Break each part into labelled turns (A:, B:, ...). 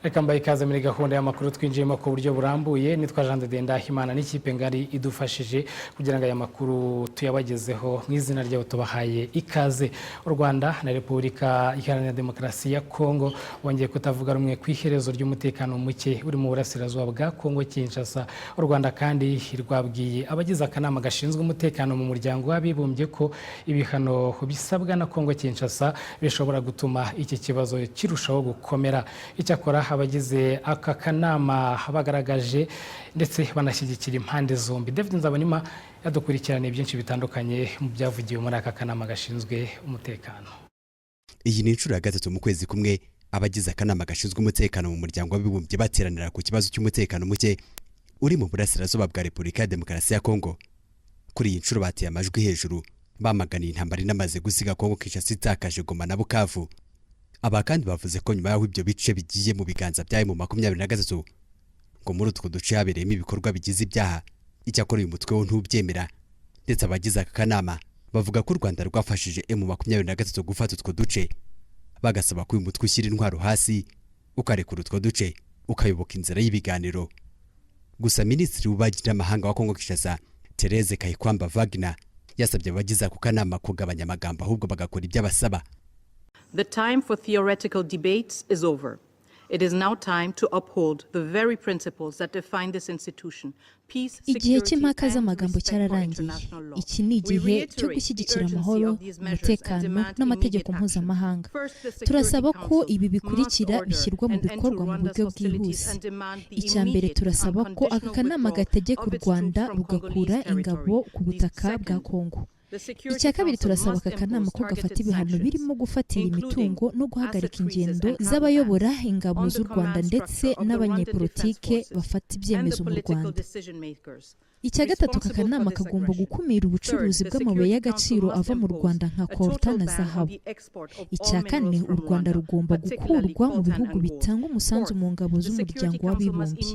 A: Reka mbaye ikaze muri gahunda y'amakuru twinjiyemo ku buryo burambuye. Nitwa Jean de Ndahimana n'ikipe ngari idufashije kugira ngo aya makuru tuyabagezeho. Mu izina ryabo tubahaye ikaze. U Rwanda na Repubulika Iharanira Demokarasi ya Kongo bongeye kutavuga rumwe ku iherezo ry'umutekano muke uri mu burasirazuba bwa Kongo Kinshasa. U Rwanda kandi rwabwiye abagize akanama gashinzwe umutekano mu Muryango w'Abibumbye ko ibihano bisabwa na Kongo Kinshasa bishobora gutuma iki kibazo kirushaho gukomera. Icyakora abagize aka kanama bagaragaje ndetse banashyigikira impande zombi. David Nzabonima yadukurikiraniye byinshi bitandukanye mu byavugiwe muri aka kanama gashinzwe umutekano.
B: Iyi ni inshuro ya gatatu mu kwezi kumwe abagize akanama gashinzwe umutekano mu Muryango w'Abibumbye bateranira ku kibazo cy'umutekano muke uri mu burasirazuba bwa Repubulika ya Demokarasi ya Kongo. Kuri iyi nshuro bateye amajwi hejuru bamaganiye intambara inamaze gusiga Kongo Kinshasa itakaje Goma na Bukavu. Aba kandi bavuze ko nyuma y'aho ibyo bice bigiye mu biganza bya M23, ngo muri utwo duce habereyemo ibikorwa bigize ibyaha. Icyakora uyu mutwe wo ntubyemera, ndetse abagize aka kanama bavuga ko u Rwanda rwafashije M23 gufata utwo duce, bagasaba ko uyu mutwe ushyira intwaro hasi, ukarekura utwo duce, ukayoboka inzira y'ibiganiro. Gusa Minisitiri w'Ububanyi n'Amahanga wa Kongo Kinshasa, Therese Kayikwamba Wagner, yasabye abagize ako kanama kugabanya amagambo, ahubwo bagakora ibyo abasaba.
C: The time for theoretical debates is over. It is now time to uphold the very principles that define this institution. Peace,
D: Igihe cy'impaka z'amagambo cyararangiye. Iki ni igihe cyo gushyigikira amahoro, umutekano n'amategeko mpuzamahanga. Turasaba ko ibi bikurikira bishyirwa mu bikorwa mu buryo bwihuse. Icya mbere, turasaba ko aka kanama gategeka u Rwanda rugakura ingabo ku butaka bwa Kongo. Icya kabiri, turasaba aka kanama ko gafata ibihano birimo gufatira imitungo no guhagarika ingendo z'abayobora ingabo z'u Rwanda ndetse n'abanyepolitike bafata ibyemezo mu Rwanda. Icya gatatu, aka kanama kagomba gukumira ubucuruzi bw'amabuye y'agaciro ava mu Rwanda nka coltan na zahabu. Icya kane, u Rwanda rugomba gukurwa mu bihugu bitanga umusanzu mu ngabo z'Umuryango w'Abibumbye.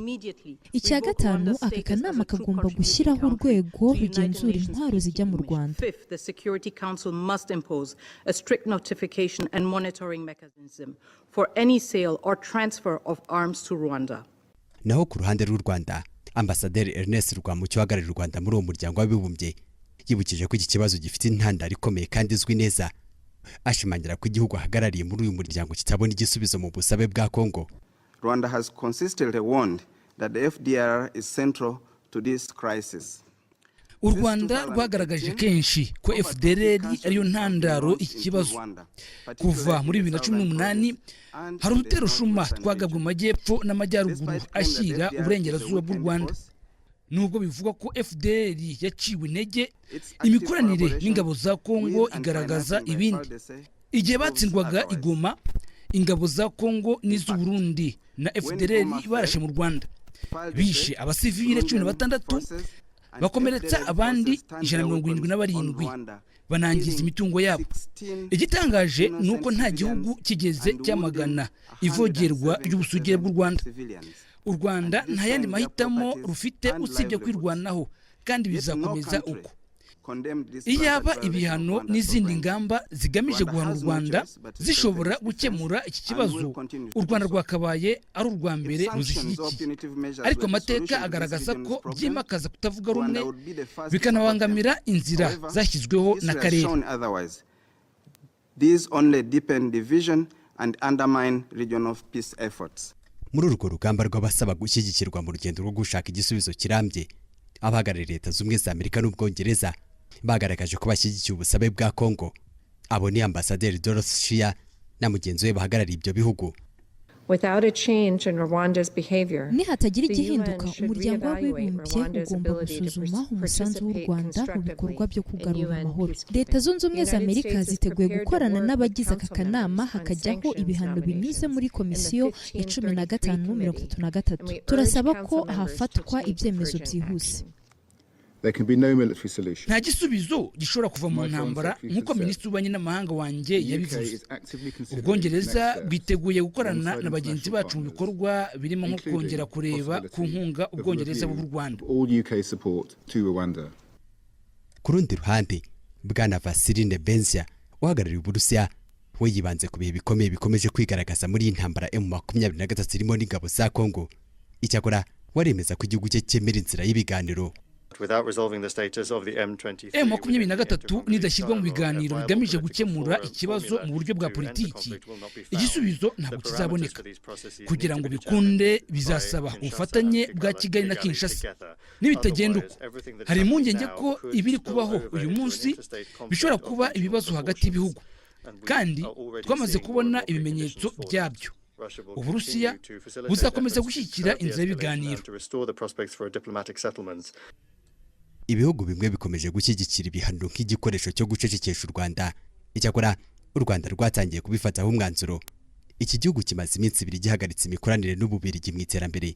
D: Icya gatanu, aka kanama kagomba gushyiraho urwego rugenzura intwaro zijya mu Rwanda.
C: Fifth, the Security Council must impose a strict notification and monitoring mechanism for any sale or transfer of arms to Rwanda.
B: Naho ku ruhande rw'u Rwanda, Ambasaderi Ernest Rwamucyo uhagarariye u Rwanda muri uwo Muryango w'Abibumbye yibukije ko iki kibazo gifite intandaro ikomeye kandi izwi neza, ashimangira ko igihugu ahagarariye muri uyu muryango kitabona igisubizo mu busabe bwa Kongo.
E: Rwanda has consistently warned that the FDLR is central to this crisis.
F: U Rwanda rwagaragaje kenshi ko FDLR ariyo ntandaro iki kibazo. Kuva muri 2018 hari udutero shuma twagabwe mu majyepfo n'amajyaruguru ashyira uburengerazuba bw'u Rwanda. Nubwo bivugwa ko FDLR yaciwe intege, imikoranire n'ingabo za Kongo igaragaza ibindi. Igihe batsindwaga i Goma, ingabo za Kongo n'iz'Uburundi na FDLR barashe mu Rwanda, bishe abasivile 16, bakomeretsa abandi 177, banangiza imitungo yabo. Igitangaje ni uko nta gihugu kigeze cyamagana ivogerwa ry'ubusugire bw'u Rwanda. U Rwanda nta yandi mahitamo rufite usibye kwirwanaho, kandi bizakomeza uko. Iyaba ibihano n'izindi ngamba zigamije guhana u Rwanda zishobora gukemura iki kibazo, u Rwanda rwakabaye ari urwa mbere ruzishyigikiye. Ariko amateka agaragaza ko byimakaza kutavuga rumwe, bikanabangamira inzira zashyizweho n'akarere.
E: These only deepen division and undermine regional peace efforts.
B: Muri urwo rugamba rw'abasaba gushyigikirwa mu rugendo rwo gushaka igisubizo kirambye, abahagarariye Leta Z'Ubumwe za Amerika n'Ubwongereza bagaragaje ko bashyigikiye ubusabe bwa Kongo. Abo ni Ambasaderi Dorothy Shea na mugenzi we bahagarariye ibyo bihugu.
D: Nihatagira igihinduka, Umuryango w'Abibumbye ugomba gusuzuma umusanzu w'u Rwanda mu bikorwa byo kugarura amahoro. Leta Zunze Ubumwe za Amerika ziteguye gukorana n'abagize aka kanama, hakajyaho ibihano binyuze muri Komisiyo ya 1533. Turasaba ko hafatwa ibyemezo byihuse.
G: There can be no military solution.
F: Nta gisubizo gishobora kuva mu ntambara, nk'uko minisitiri w'ububanyi n'amahanga wanjye yabivuze. Ubwongereza bwiteguye gukorana na bagenzi bacu mu bikorwa birimo nko kongera kureba ku nkunga Ubwongereza bw'u Rwanda.
G: All UK support to Rwanda.
B: Ku rundi ruhande, bwana Vasily Nebenzia uhagarariye Uburusiya we yibanze ku bihe bikomeye bikomeje kwigaragaza muri iyi ntambara M23 irimo n'ingabo za Congo. Icyakora waremeza ko igihugu cye cyemera inzira y'ibiganiro.
F: M23 nidashyirwa mu biganiro bigamije gukemura ikibazo mu buryo bwa politiki, igisubizo ntabwo kizaboneka. Kugira ngo bikunde, bizasaba ubufatanye bwa Kigali na Kinshasa. Nibitagenda uko, hari impungenge ko ibiri kubaho uyu munsi bishobora kuba ibibazo hagati y'ibihugu, kandi twamaze kubona ibimenyetso byabyo. Uburusiya buzakomeza gushyigikira inzira y'ibiganiro.
B: Ibihugu bimwe bikomeje gushyigikira ibihano nk'igikoresho cyo gucecekesha u Rwanda. Icyakora u Rwanda rwatangiye kubifataho umwanzuro. Iki gihugu kimaze iminsi 2 gihagaritse imikoranire n'Ububirigi mu iterambere,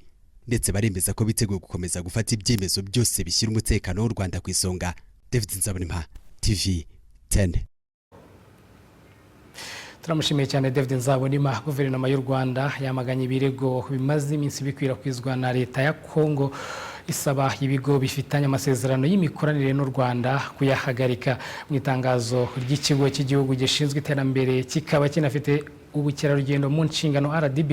B: ndetse baremeza ko biteguye gukomeza gufata ibyemezo byose bishyira umutekano w'u Rwanda ku isonga. David Nzabonimpa, TV 10.
A: Turamushimiye cyane David Nzabonima. Guverinoma y'u Rwanda yamaganye ibirego bimaze iminsi bikwirakwizwa na leta ya Kongo isaba ibigo bifitanye amasezerano y'imikoranire n'u Rwanda kuyahagarika. Mu itangazo ry'ikigo cy'igihugu gishinzwe iterambere kikaba kinafite ubukerarugendo mu nshingano RDB,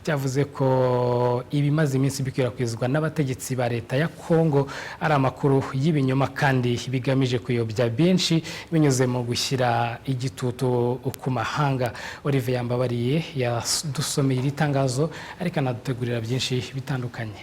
A: cyavuze ko ibimaze iminsi bikwirakwizwa n'abategetsi ba leta ya Kongo ari amakuru y'ibinyoma kandi bigamije kuyobya benshi binyuze mu gushyira igitutu ku mahanga. Olivier Yambabariye yadusomeye iri tangazo ariko anadutegurira byinshi bitandukanye.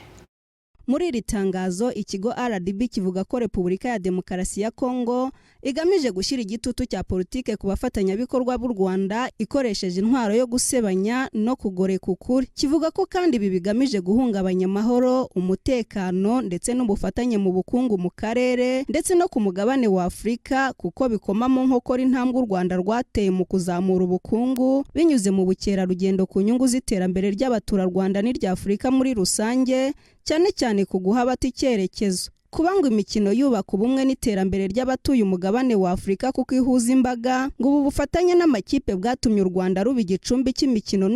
H: Muri iri tangazo, ikigo RDB kivuga ko Repubulika ya Demokarasi ya Kongo igamije gushyira igitutu cya politike ku bafatanyabikorwa b'u Rwanda ikoresheje intwaro yo gusebanya no kugoreka ukuri. Kivuga ko kandi ibi bigamije guhungabanya amahoro, umutekano ndetse n'ubufatanye mu bukungu mu karere ndetse no ku mugabane wa Afurika, kuko bikoma mu nkokora intambwe u Rwanda rwateye mu kuzamura ubukungu binyuze mu bukerarugendo ku nyungu z'iterambere ry'abaturarwanda n'irya Afurika muri rusange, cyane cyane ku guha abato icyerekezo. Kuba ngo imikino yubaka ubumwe n'iterambere ry'abatuye umugabane wa Afurika kuko ihuza imbaga, ngo ubu bufatanye n'amakipe bwatumye u Rwanda ruba igicumbi cy'imikino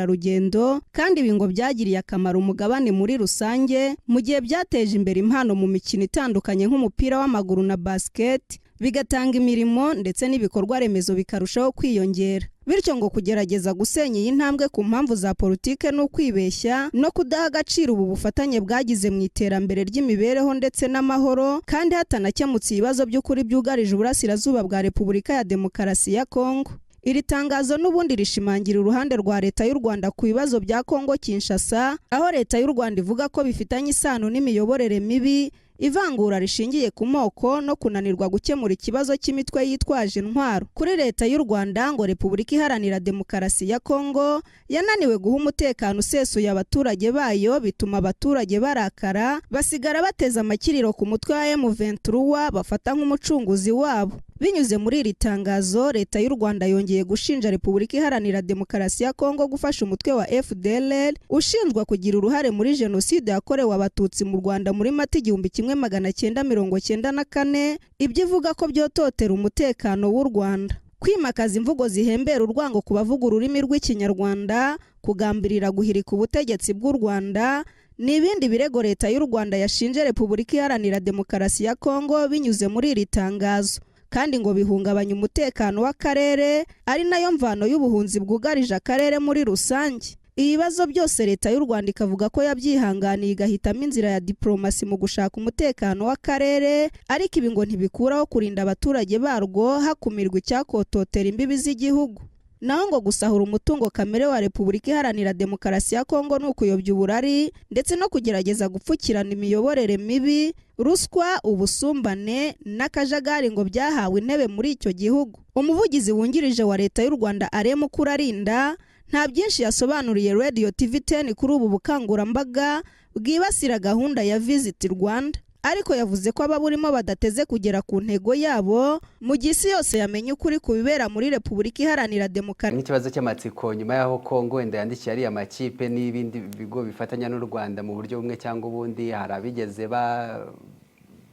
H: n'ubukerarugendo, kandi ibi ngo byagiriye akamaro umugabane muri rusange mu gihe byateje imbere impano mu mikino itandukanye nk'umupira w'amaguru na basket, bigatanga imirimo ndetse n'ibikorwa remezo bikarushaho kwiyongera. Bityo ngo kugerageza gusenya iyi ntambwe ku mpamvu za politike ni ukwibeshya no kudaha agaciro ubu bufatanye bwagize mu iterambere ry'imibereho ndetse n'amahoro, kandi hatanakemutse ibibazo by'ukuri byugarije uburasirazuba bwa Repubulika ya Demokarasi ya Kongo. Iri tangazo n'ubundi rishimangira uruhande rwa leta y'u Rwanda ku bibazo bya Kongo Kinshasa, aho leta y'u Rwanda ivuga ko bifitanye isano n'imiyoborere mibi, ivangura rishingiye ku moko no kunanirwa gukemura ikibazo cy'imitwe yitwaje intwaro. Kuri leta y'u Rwanda, ngo Repubulika Iharanira Demokarasi ya Kongo yananiwe guha umutekano usesuye abaturage bayo, bituma abaturage barakara basigara bateze amakiriro ku mutwe wa M23 bafata nk'umucunguzi wabo. Binyuze muri iri tangazo, leta y'u Rwanda yongeye gushinja Repubulika Iharanira Demokarasi ya Kongo gufasha umutwe wa FDLR ushinjwa kugira uruhare muri jenoside yakorewe Abatutsi mu Rwanda muri Mata 1994, ibyo ivuga ko byototera umutekano w'u Rwanda. Kwimakaza imvugo zihembera urwango ku bavuga ururimi rw'Ikinyarwanda, kugambirira guhirika ubutegetsi bw'u Rwanda ni ibindi birego leta y'u Rwanda yashinje Repubulika Iharanira Demokarasi ya Kongo binyuze muri iri tangazo, kandi ngo bihungabanya umutekano w'akarere ari nayo mvano y'ubuhunzi bwugarije akarere muri rusange. Ibibazo byose leta y'u Rwanda ikavuga ko yabyihanganiye igahitamo inzira ya diplomasi mu gushaka umutekano w'akarere, ariko ibi ngo ntibikuraho kurinda abaturage barwo hakumirwa icyakototera imbibi z'igihugu. Naho ngo gusahura umutungo kamere wa Repubulika Iharanira Demokarasi ya Kongo ni ukuyobya uburari ndetse no kugerageza gupfukirana imiyoborere mibi, ruswa, ubusumbane n'akajagari ngo byahawe intebe muri icyo gihugu. Umuvugizi wungirije wa leta y'u Rwanda Alain Mukurarinda nta byinshi yasobanuriye Radio TV 10 kuri ubu bukangurambaga bwibasira gahunda ya Visit Rwanda, ariko yavuze ko ababurimo badateze kugera ku ntego yabo mu gihe isi yose yamenye ukuri ku bibera muri Repubulika Iharanira Demokarasi.
I: Nk'ikibazo cy'amatsiko, nyuma y'aho Kongo wenda yandikiye ariya makipe n'ibindi bigo bifatanya n'u Rwanda mu buryo bumwe cyangwa ubundi, hari abigeze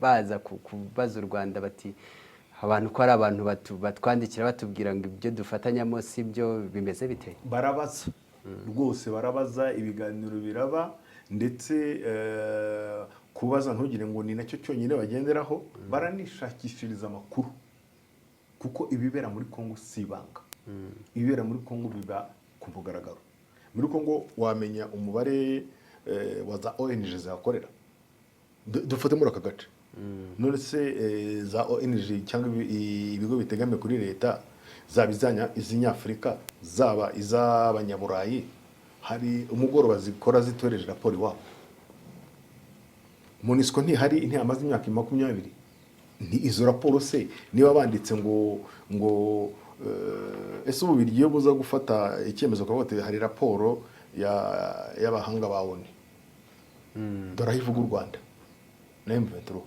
I: baza kubaza u Rwanda bati abantu ko ari abantu batwandikira batubwira ngo ibyo dufatanyamo si byo, bimeze bite?
J: Barabaza rwose, barabaza, ibiganiro biraba, ndetse kubaza ntugire ngo ni nacyo cyonyine bagenderaho, baranishakishiriza amakuru, kuko ibibera muri Kongo si ibanga. Ibibera muri Kongo biba ku mugaragaro. Muri Kongo wamenya umubare wa za ONG zihakorera. Dufate muri aka gace, none se za ONG cyangwa ibigo bitegamiye kuri leta, zaba iz'inyafurika, zaba iz'abanyaburayi, hari umugoroba zikora zitoreje raporo iwabo? MONUSCO ntihari, ntihamaze imyaka 20. Ni izo raporo se niba banditse ngo ese ubu iyo buza gufata icyemezo ukavuga ati hari raporo y'abahanga ba ONU, dore aho ivuga u Rwanda na M23,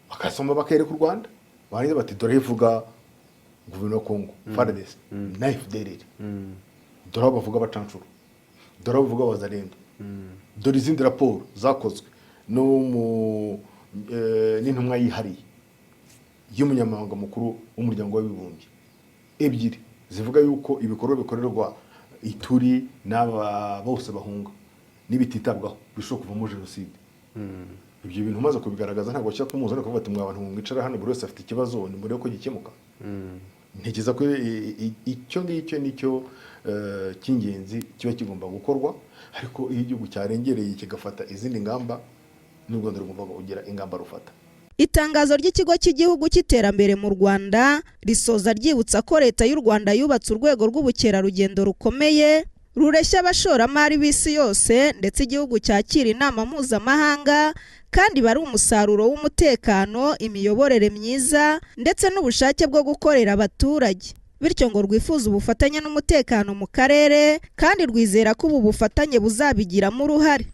J: bakasoma bakereka u Rwanda, barangiza bati dore aho ivuga guverinoma ya Congo, FARDC na FDLR, dore aho bavuga abacancuro, dore aho bavuga abazalendo, dore izindi raporo zakozwe no mu n'intumwa yihariye y'umunyamabanga mukuru w'umuryango w'abibumbye ebyiri, zivuga yuko ibikorwa bikorerwa Ituri n'aba bose bahunga nibititabwaho bishobora kuvamo jenoside. Ibyo bintu umaze kubigaragaza, ntabwo bashyira kumuzana kuvuga ati mwa bantu mwicara hano, buri wese afite ikibazo, nimurebe ko gikemuka. Ntekereza ko icyo ngicyo nicyo cy'ingenzi kiba kigomba gukorwa. Ariko iyo igihugu cyarengereye kigafata izindi ngamba, n'u Rwanda rugomba kugira ingamba rufata.
H: Itangazo ry'Ikigo cy'Igihugu cy'Iterambere mu Rwanda risoza ryibutsa ko Leta y'u Rwanda yubatse urwego rw'ubukerarugendo rukomeye rureshya abashoramari b'isi yose, ndetse igihugu cyakira inama mpuzamahanga, kandi bari umusaruro w'umutekano, imiyoborere myiza ndetse n'ubushake bwo gukorera abaturage. Bityo ngo rwifuza ubufatanye n'umutekano mu karere, kandi rwizera ko ubu bufatanye buzabigiramo uruhare.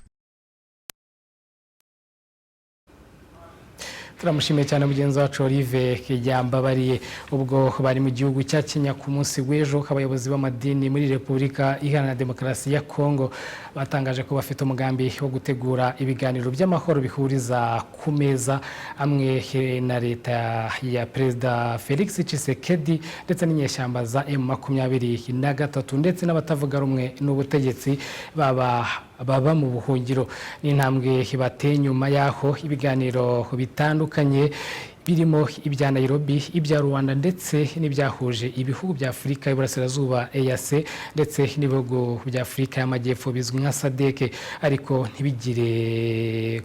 A: Turamushimiye cyane mugenzi wacu Olive Kijyambabariye. Ubwo bari mu gihugu cya Kenya ku munsi w'ejo, abayobozi b'amadini muri Repubulika Iharanira Demokarasi ya Kongo batangaje ko bafite umugambi wo gutegura ibiganiro by'amahoro bihuriza ku meza amwe na leta ya Perezida Felix Tshisekedi ndetse n'inyeshyamba za M23 ndetse n'abatavuga rumwe n'ubutegetsi baba mu buhungiro. N'intambwe bateye nyuma yaho ibiganiro bitandukanye birimo ibya Nairobi, ibya Rwanda ndetse n'ibyahuje ibihugu bya Afurika y'Iburasirazuba EAC ndetse n'ibihugu bya Afurika y'Amajyepfo bizwi nka SADC, ariko ntibigire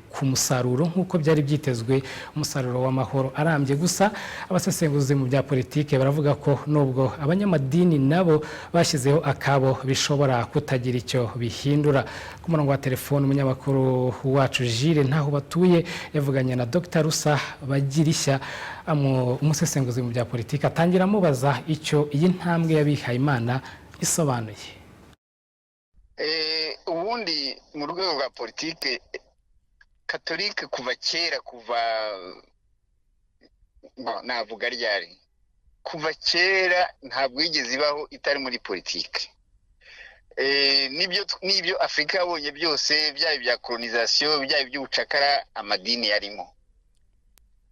A: ku musaruro nk'uko byari byitezwe, umusaruro w'amahoro arambye. Gusa abasesenguzi mu bya politike baravuga ko nubwo abanyamadini nabo bashyizeho akabo bishobora kutagira icyo bihindura. Ku murongo wa telefone, umunyamakuru wacu Jire Ntaho Batuye yavuganye na Dr Rusa Bagirishya, umusesenguzi mu bya politiki, atangira amubaza icyo iyi ntambwe y'abihayimana isobanuye.
K: Ubundi mu rwego rwa politiki, katolike kuva kera, kuva navuga ryari, kuva kera ntabwo yigeze ibaho itari muri politiki. N'ibyo Afurika yabonye byose, byaba ibya kolonizasiyo, byaba iby'ubucakara, amadini yarimo.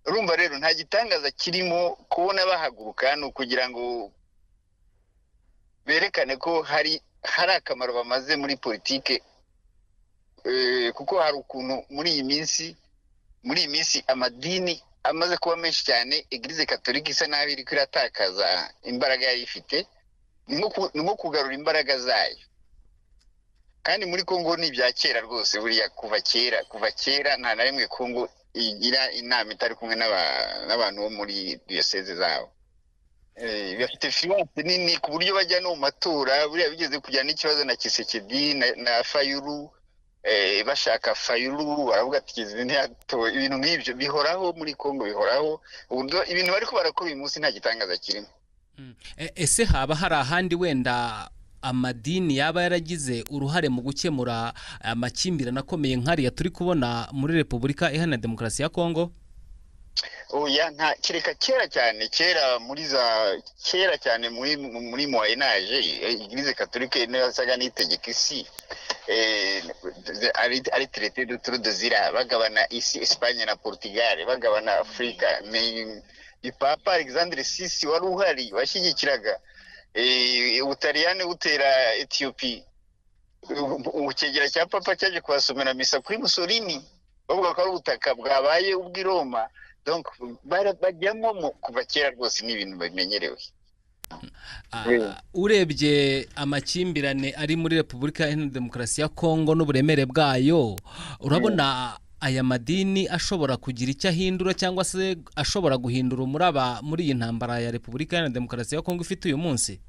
K: Urumva rero nta gitangaza kirimo kubona bahaguruka, ni ukugira ngo berekane ko hari akamaro bamaze muri politike, kuko hari ukuntu muri iyi minsi amadini amaze kuba menshi cyane, Eglise Katolika isa nabi iri iratakaza imbaraga yari ifite, ni nko kugarura imbaraga zayo. Kandi muri Kongo ni ibya kera rwose, buriya kuva kera nta na rimwe Kongo igira inama itari kumwe n'abantu bo muri diyoseze zabo. Bafite fiyanse nini ku buryo bajya no mu matora. Buriya bigeze kujyana n'ikibazo na Tshisekedi na Fayulu, bashaka Fayulu baravuga ati ntiyatoye. Ibintu nk'ibyo bihoraho muri Kongo, bihoraho. Ibintu bariko barakora uyu munsi nta gitangaza kirimo.
L: Ese haba hari ahandi wenda amadini yaba yaragize uruhare mu gukemura amakimbirane akomeye nk'ariya turi kubona muri Repubulika Iharanira Demokarasi ya Kongo?
K: Oya, nta, kereka kera cyane, kera muri za kera cyane muri Moyen Age, Eglise Katolike niyo yasaga n'itegeka isi. Ari traité de Tordesillas, bagabana isi Espagne na Portugal, bagabana Afurika. Ni Papa Alexandre VI wari uhari washyigikiraga Ubutaliyani butera Etiyopi. Ukegera cya Papa cyaje kubasomera misa kuri Mussolini, bavuga ko ari ubutaka bwabaye ubw'i Roma. Donc bajyamo kuva kera rwose, ni ibintu bimenyerewe.
L: Urebye amakimbirane ari muri Repubulika Iharanira Demokarasi ya Kongo n'uburemere bwayo, urabona aya madini ashobora kugira icyo ahindura cyangwa se ashobora guhindura umuraba muri iyi ntambara ya Repubulika Iharanira Demokarasi ya Kongo ifite uyu munsi?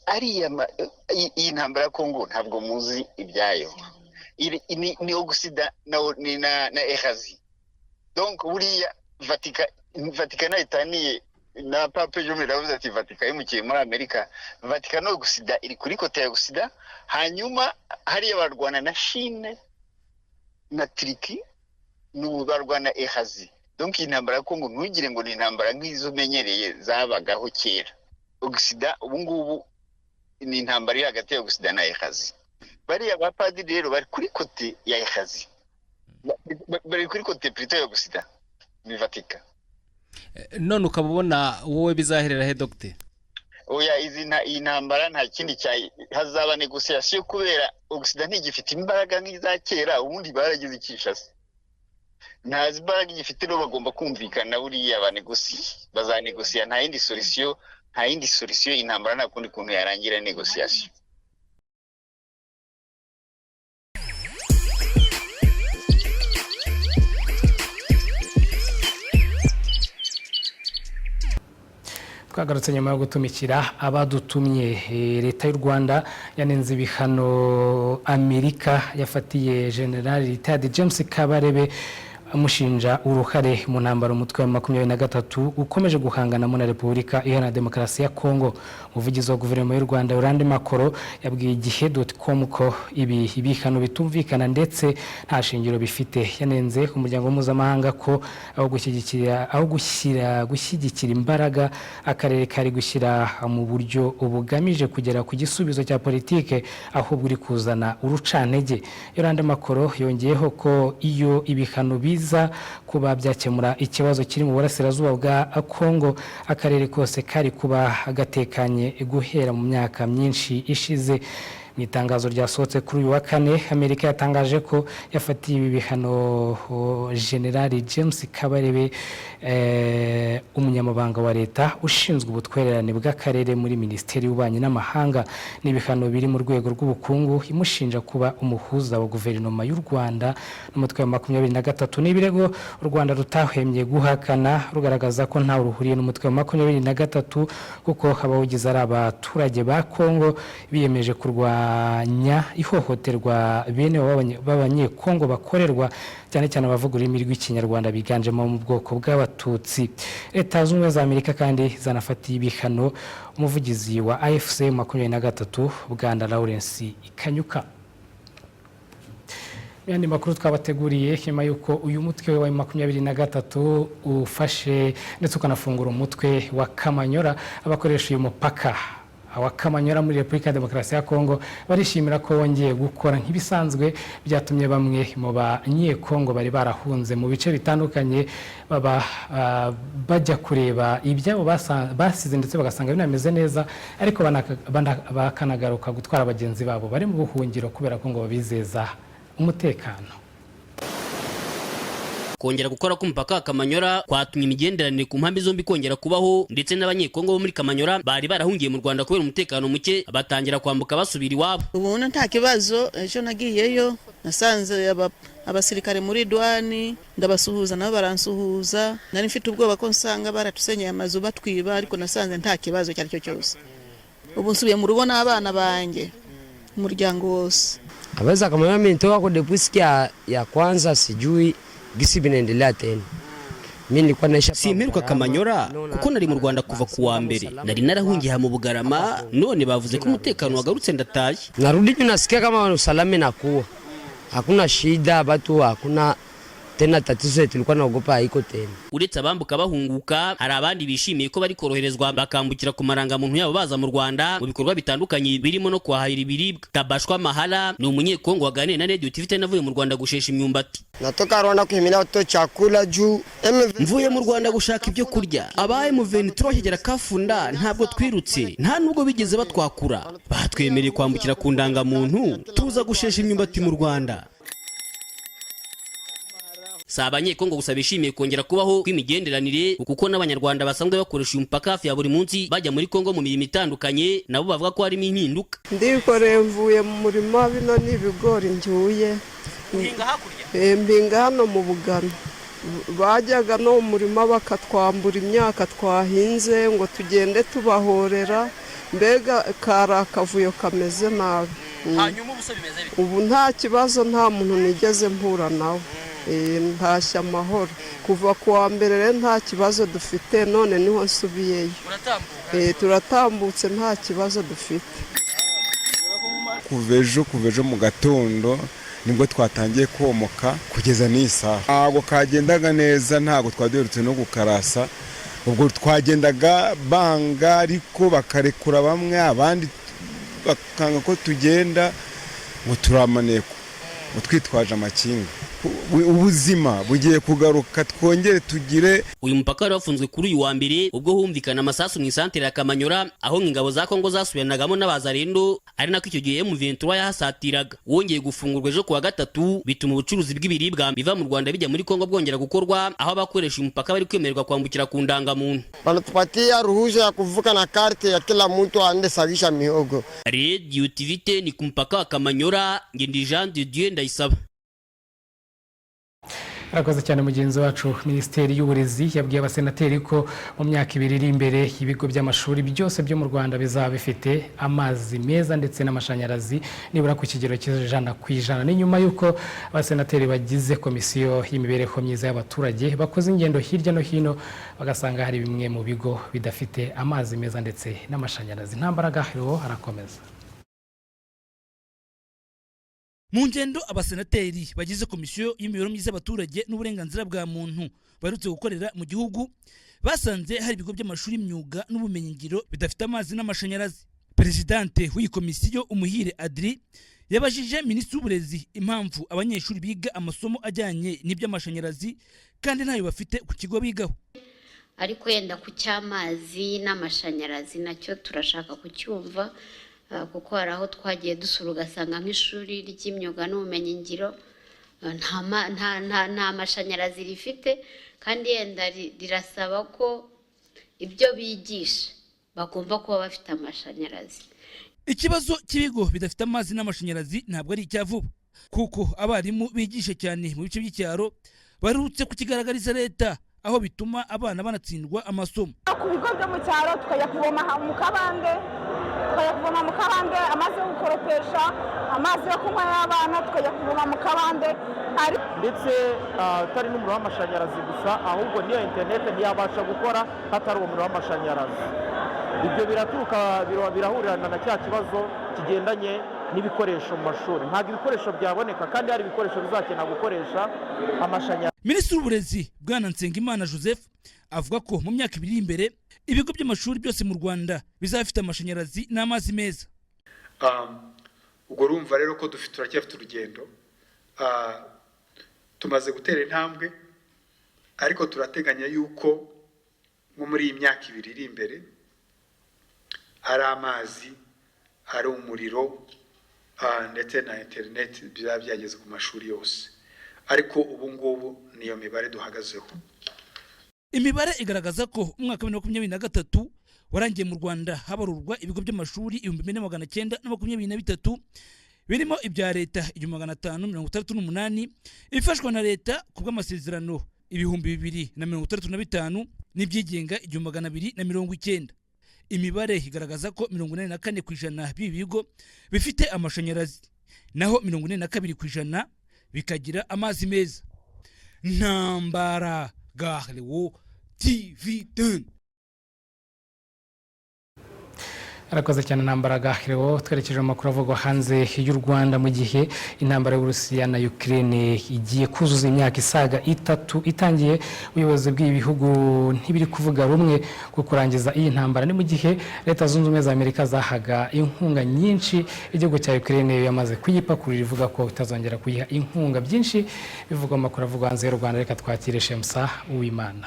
K: Ariya iyi ntambara ya Kongo ntabwo muzi ibyayo. Ni Occident na Eurasie. Donc buriya Vatikana itaniye na Papa ejo bundi yavuze ati Vatican yimukiye muri Amerika. Vatican no Occident iri kuri côté ya Occident, hanyuma hariya barwana na Chine na Turquie, n'ubu barwana Eurasie. Donc iyi ntambara ya Kongo ntugire ngo ni intambara nk'izo umenyereye zabagaho kera. Occident ubu ngubu ni intambara iri hagati ya Occident na Eurasie. Bariya bapadiri rero bari kuri côté ya Eurasie, bari kuri côté plutôt ya Occident, ni Vatican.
L: None ukaba ubona wowe bizaherera he, dogiteri?
K: Oya, iyi ntambara nta kindi cya hazaba négociation, kubera Occident ntigifite imbaraga nk'iza kera. Ubundi baragize ikishasi, nta imbaraga igifite rero, bagomba kumvikana. Buriya banegosiye, bazanegosiya, nta yindi solution, nta yindi solution. Intambara nta kundi kuntu yarangira, négociation.
A: Twagarutse nyuma yo gutumikira abadutumye. Leta y'u Rwanda yanenze ibihano Amerika yafatiye General Retired James Kabarebe, amushinja uruhare mu ntambara umutwe wa 23 ukomeje guhanganamo na Repubulika Iharanira Demokarasi ya Kongo. Umuvugizi wa guverinoma y'u Rwanda, Yolande Makolo, yabwiye igihe.com ko ibi bihano bitumvikana ndetse nta shingiro bifite. Yanenze umuryango mpuzamahanga ko aho gushyigikira imbaraga akarere kari gushyira mu buryo bugamije kugera ku gisubizo cya politike, ahubwo uri kuzana urucantege. Yolande Makolo yongeyeho ko iyo ibihano biza kuba byakemura ikibazo kiri mu burasirazuba bwa Kongo, akarere kose kari kuba gatekanye guhera mu myaka myinshi ishize. Mu itangazo ryasohotse kuri uyu wa kane, Amerika yatangaje ko yafatiye ibi bihano General James Kabarebe, umunyamabanga wa leta ushinzwe ubutwererane bw'akarere muri Minisiteri y'Ububanyi n'Amahanga. N'ibihano biri mu rwego rw'ubukungu, imushinja kuba umuhuza wa guverinoma y'u Rwanda n'umutwe wa 23. N'ibirego u Rwanda rutahwemye guhakana, rugaragaza ko ntawe ruhuriye n'umutwe wa 23, kuko abawugize ari abaturage ba Kongo biyemeje kurwanya ihohoterwa bene b'Abanyekongo bakorerwa, cyane cyane abavuga ururimi rw'Ikinyarwanda biganjemo mu bwoko bw'Abatutsi. Leta Zunze Ubumwe za Amerika kandi zanafatiye ibihano umuvugizi wa AFC 23, Bwana Lawrence Kanyuka. Yandi makuru twabateguriye: nyuma y'uko uyu mutwe wa 23 ufashe ndetse ukanafungura umutwe wa Kamanyora, abakoresha uyu mupaka wa Kamanyora muri Repubulika ya Demokarasi ya Kongo barishimira ko wongeye gukora nk'ibisanzwe. Byatumye bamwe mu Banyekongo bari barahunze mu bice bitandukanye baba bajya kureba ibyabo basize, ndetse bagasanga binameze neza, ariko bakanagaruka gutwara bagenzi babo bari mu buhungiro, kubera ko ngo babizeza umutekano.
M: Kongera gukora k'umupaka wa Kamanyora kwatumye imigenderanire ku mpande zombi kongera kubaho, ndetse n'Abanyekongo bo muri Kamanyora bari barahungiye mu Rwanda kubera umutekano muke batangira kwambuka basubira iwabo.
N: Ubu nta kibazo. Ejo nagiyeyo nasanze abasirikare muri douane, ndabasuhuza nabo baransuhuza. Nari mfite ubwoba ko nsanga baratusenyeye amazu, batwiba, ariko nasanze nta kibazo icyo ari cyo cyose. Ubu nsubiye mu rugo n'abana banjye, umuryango wose.
O: Habari za Kamanyola, mimi nitoka kwa depuis siku ya kwanza, sijui gisi binaendelea tena. Mimi nilikuwa naisha
M: Simperuka Kamanyora kuko nari mu Rwanda kuva ku wa mbere, nari narahungiye mu Bugarama. None bavuze ko umutekano wagarutse, ndataye.
O: Narudi juu nasikia kama usalama inakuwa, hakuna shida, batu hakuna. Tena tatizo yetu tulikuwa naogopa haiko tena.
M: Uretse abambuka bahunguka, hari abandi bishimiye ko bari koroherezwa bakambukira ku marangamuntu yabo baza mu Rwanda mu bikorwa bitandukanye birimo no kuhahira ibiribwa. Tabashwa Mahala ni Umunyekongo waganiriye na Radio TV 10, avuye mu Rwanda gushesha imyumbati.
P: Natoka Rwanda kuhimilia watoto chakula juu.
M: Mvuye mu Rwanda gushaka ibyo kurya. Aba M23 bakigera Kafunda ntabwo twirutse, nta nubwo bigeze batwakura, batwemereye kwambukira ku ndangamuntu tuza gushesha imyumbati mu Rwanda. Si Abanyekongo gusa bishimiye kongera kubaho kw'imigenderanire, kuko n'Abanyarwanda basanzwe bakoresha uyu mupaka hafi ya buri munsi bajya muri Kongo mu mirimo itandukanye, nabo bavuga ko harimo impinduka.
Q: Ndikoreye, mvuye mu murima, bino ni ibigori ncyuye.
M: Uhinga hakurya?
Q: Mpinga hano mu Bugano. Bajyaga no mu murima bakatwambura imyaka twahinze ngo tugende tubahorera, mbega kari akavuyo kameze nabi.
M: Hanyuma ubu se bimeze bite?
Q: Ubu nta kibazo, nta muntu nigeze mpura nawe. Ntashye amahoro kuva ku wa mbere, rero nta kibazo dufite, none niho nsubiyeyo. Turatambutse, nta kibazo dufite.
G: Kuva ejo mu gatondo nibwo twatangiye komoka kugeza n'iyi saha ntabwo kagendaga neza, ntabwo twari duherutse no gukarasa. Ubwo twagendaga banga, ariko bakarekura bamwe, abandi bakanga ko tugenda ngo turamaneko, ngo twitwaje amakinga. Ubuzima bugiye kugaruka, twongere tugire.
M: Uyu mupaka wari wafunzwe kuri uyu wa mbere ubwo humvikana amasasu mu isantere ya Kamanyora, aho ingabo za Kongo zasubiranagamo n'Abazarendo, ari nako icyo gihe M23 yahasatiraga. Wongeye gufungurwa ejo kuwa gatatu, bituma ubucuruzi bw'ibiribwa biva mu Rwanda bijya muri Kongo bwongera gukorwa, aho abakoresha umupaka bari kwemererwa kwambukira ku ndangamuntu.
P: Wanatupatia ruhusa ya kuvuka na carte ya kila mtu aende sagisha mihogo.
M: Radio TV ni ku mupaka wa Kamanyora, Ngendi Jean de Dieu Ndayisaba.
A: Arakoze cyane mugenzi wacu. Minisiteri y'Uburezi yabwiye abasenateri ko mu myaka 2 iri imbere ibigo by'amashuri byose byo mu Rwanda bizaba bifite amazi meza ndetse n'amashanyarazi nibura ku kigero cy'100%. Ni nyuma y'uko abasenateri bagize komisiyo y'imibereho myiza y'abaturage bakoze ingendo hirya no hino, bagasanga hari bimwe mu bigo bidafite amazi meza ndetse n'amashanyarazi. Nta mbaraga hariho, harakomeza.
F: Mu ngendo abasenateri bagize komisiyo y'imibereho myiza y'abaturage n'uburenganzira bwa muntu baherutse gukorera mu gihugu, basanze hari ibigo by'amashuri y'imyuga n'ubumenyingiro bidafite amazi n'amashanyarazi. Perezidante w'iyi komisiyo, Umuhire Adri, yabajije Minisitiri w'Uburezi impamvu abanyeshuri biga amasomo ajyanye n'iby'amashanyarazi kandi ntayo bafite ku kigo bigaho.
R: Ariko yenda ku cy'amazi n'amashanyarazi nacyo turashaka kucyumva, kuko hari aho twagiye dusura ugasanga nk'ishuri ry'imyuga n'ubumenyingiro nta mashanyarazi rifite, kandi yenda rirasaba ko ibyo bigisha bagomba kuba bafite amashanyarazi.
F: Ikibazo cy'ibigo bidafite amazi n'amashanyarazi ntabwo ari icya vuba, kuko abarimu bigisha cyane mu bice by'icyaro baherutse kukigaragariza leta, aho bituma abana banatsindwa amasomo.
S: Ku bigo byo mu cyaro tukajya kuvoma mu kabande, tukajya kuvoma mu kabande amazi yo gukoropesha, amazi yo kunywa y'abana, tukajya kuvoma mu kabande.
T: Ndetse atari n'umuriro w'amashanyarazi gusa, ahubwo n'iyo interineti ntiyabasha gukora hatari uwo muriro w'amashanyarazi. Ibyo biraturuka, birahurirana na cya kibazo kigendanye n'ibikoresho mu mashuri. Ntabwo ibikoresho byaboneka kandi hari ibikoresho bizakenera gukoresha amashanyarazi.
F: Minisitiri w'Uburezi, Bwana Nsengimana Joseph, avuga ko mu myaka 2 iri imbere ibigo by'amashuri byose mu Rwanda bizaba bifite amashanyarazi n'amazi meza.
U: Ubwo urumva rero ko dufite, turacyafite urugendo. Tumaze gutera intambwe, ariko turateganya yuko nko muri iyi myaka 2 iri imbere ari amazi, ari umuriro ndetse na interineti bizaba byageze ku mashuri yose, ariko ubu ngubu niyo mibare duhagazeho.
F: Imibare igaragaza ko umwaka wa 2023 warangiye mu Rwanda habarurwa ibigo by'amashuri 4923, birimo ibya leta 1568, ibifashwa na leta ku bw'amasezerano 2065 n'ibyigenga 1290. Imibare igaragaza ko 84% by'ibi bigo bifite amashanyarazi, naho 42% bikagira amazi meza. Ntambara Garlewo, TV 10.
A: Arakoze cyane Ntambaraga Leo. Twerekeje mu makuru avugwa hanze y'u Rwanda. Mu gihe intambara y'Uburusiya na Ukraine igiye kuzuza imyaka isaga 3 itangiye, ubuyobozi bw'ibi bihugu ntibiri kuvuga rumwe ku kurangiza iyi ntambara. Ni mu gihe Leta Zunze Ubumwe za Amerika zahaga inkunga nyinshi igihugu cya Ukraine yamaze kuyipakurira, ivuga ko itazongera kuyiha inkunga. Byinshi bivugwa mu makuru avugwa hanze y'u Rwanda, reka twakire Shemsa Uwimana.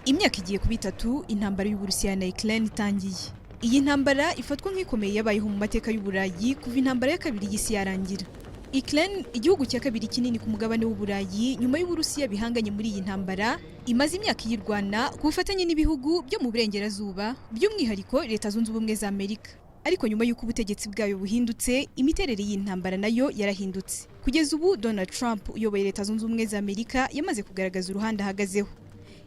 C: Imyaka igiye kuba 3 intambara y'Uburusiya na Ukraine itangiye. Iyi ntambara ifatwa nk'ikomeye yabayeho mu mateka y'Uburayi kuva intambara ya kabiri y'isi yarangira. Ukraine, igihugu cya kabiri kinini ku mugabane w'Uburayi nyuma y'Uburusiya bihanganye muri iyi ntambara, imaze imyaka iyirwana ku bufatanye n'ibihugu byo mu burengerazuba, by'umwihariko Leta Zunze Ubumwe za Amerika. Ariko nyuma y'uko ubutegetsi bwayo buhindutse, imiterere y'intambara nayo yarahindutse. Kugeza ubu Donald Trump uyoboye Leta Zunze Ubumwe za Amerika yamaze kugaragaza uruhande ahagazeho.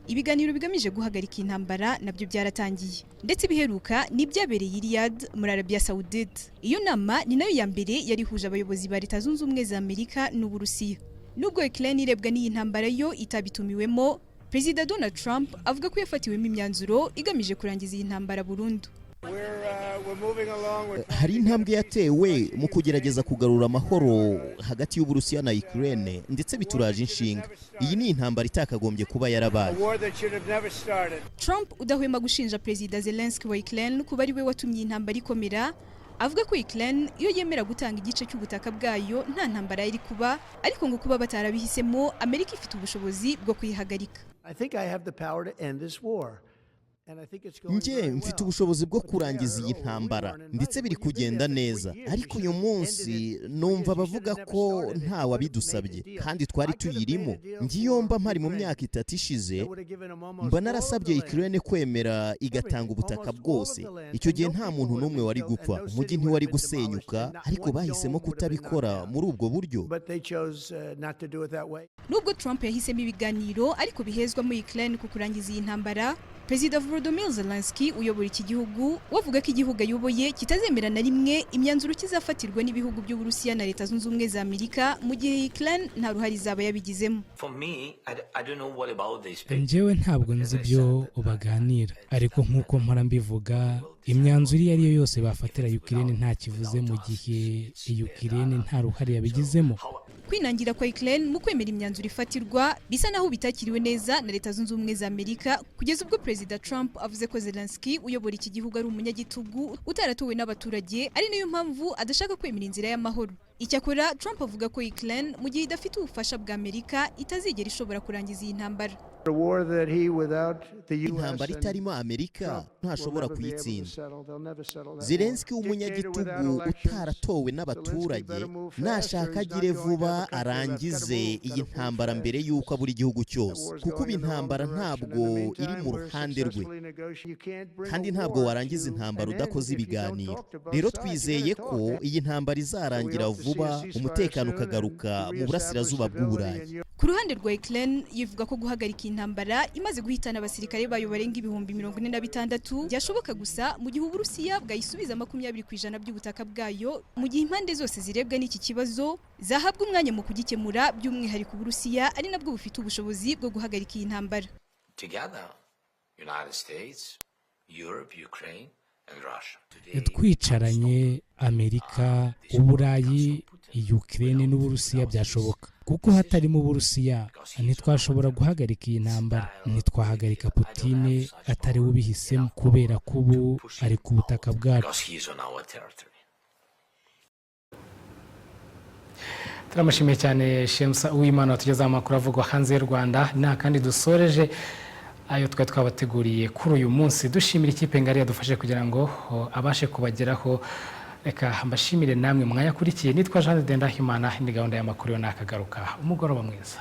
C: Ibiganiro bigamije guhagarika intambara nabyo byaratangiye, ndetse ibiheruka ni ibyabereye i Riyadh muri Arabia Saoudite. Iyo nama ni nayo ya mbere yari ihuje abayobozi ba Leta Zunze Ubumwe za Amerika n'Uburusiya. Nubwo Ukraine irebwa n'iyi ntambara yo itabitumiwemo, Perezida Donald Trump avuga ko yafatiwemo imyanzuro igamije kurangiza iyi ntambara burundu.
V: Hari intambwe yatewe mu kugerageza kugarura amahoro hagati y'Uburusiya na Ukraine, ndetse bituraje inshinga. Iyi ni intambara itakagombye kuba yarabaye.
C: Trump udahwema gushinja Perezida Zelensky wa Ukraine kuba ari we watumye intambara ikomera, avuga ko Ukraine iyo yemera gutanga igice cy'ubutaka bwayo nta ntambara yari kuba, ariko ngo kuba batarabihisemo, Amerika ifite ubushobozi bwo kuyihagarika.
V: Njye mfite ubushobozi bwo kurangiza iyi ntambara, ndetse biri kugenda neza. Ariko uyu munsi numva bavuga ko nta wabidusabye kandi twari tuyirimo. Ngiyo mba mpari mu myaka 3 ishize, mba narasabye Ukraine kwemera igatanga ubutaka bwose. Icyo gihe nta muntu n'umwe wari gupfa, umujyi ntiwari gusenyuka, ariko bahisemo kutabikora muri ubwo buryo.
C: Nubwo Trump yahisemo ibiganiro ariko bihezwa muri Ukraine ku kurangiza iyi ntambara, Perezida Volodymyr Zelensky uyobora iki gihugu wavuga ko igihugu ayoboye kitazemera na rimwe imyanzuro kizafatirwa n'ibihugu by'Uburusiya na Leta Zunze Ubumwe za Amerika mu gihe Ukraine nta ruhare izaba yabigizemo.
A: Njyewe ntabwo nzi ibyo baganira, ariko nk'uko mpora mbivuga, imyanzuro iyo ari yo yose bafatira Ukraine nta kivuze mu gihe Ukraine nta ruhare yabigizemo.
C: Kwinangira kwa Ukraine mu kwemera imyanzuro ifatirwa bisa naho bitakiriwe neza na Leta Zunze Ubumwe za Amerika, kugeza ubwo Perezida Trump avuze ko Zelensky uyobora iki gihugu ari umunyagitugu utaratowe n'abaturage, ari nayo mpamvu adashaka kwemera inzira y'amahoro. Icyakora Trump avuga ko Ukraine mu gihe idafite ubufasha bwa Amerika itazigera ishobora kurangiza iyi ntambara.
V: Intambara itarimo Amerika ntashobora kuyitsinda. Zelensky w'umunyagitugu utaratowe n'abaturage nashaka agire vuba arangize iyi ntambara mbere y'uko abura igihugu cyose, kuko ubu intambara ntabwo iri mu ruhande rwe, kandi ntabwo warangiza intambara udakoze ibiganiro. Rero twizeye ko iyi ntambara izarangira vuba, umutekano ukagaruka mu burasirazuba bw'Uburayi.
C: Ku ruhande rwa Ukraine yivuga ko guhagarika intambara imaze guhitana abasirikare bayo barenga 46,000 byashoboka gusa mu gihe Uburusiya bwayisubiza 20% by'ubutaka bwayo, mu gihe impande zose zirebwa n'iki kibazo zahabwa umwanya mu kugikemura, by'umwihariko Uburusiya ari nabwo bufite ubushobozi bwo guhagarika iyi ntambara.
A: Twicaranye Amerika, Uburayi, Ukraine n'Uburusiya byashoboka, kuko hatarimo Uburusiya ntitwashobora guhagarika iyi ntambara. Ntitwahagarika Putin atari we ubihisemo, kubera ko ubu ari ku butaka bwacu. Turamushimiye cyane Shemsa Uwimana watugezaho amakuru avugwa hanze y'u Rwanda. Nta kandi dusoreje ayo twari twabateguriye kuri uyu munsi. Dushimira ikipe ngari yadufashe kugira ngo abashe kubageraho. Reka mbashimire namwe mwayakurikiye. Nitwa Jean de Ndahimana, ni gahunda y'amakuru yo nakagaruka. Umugoroba mwiza.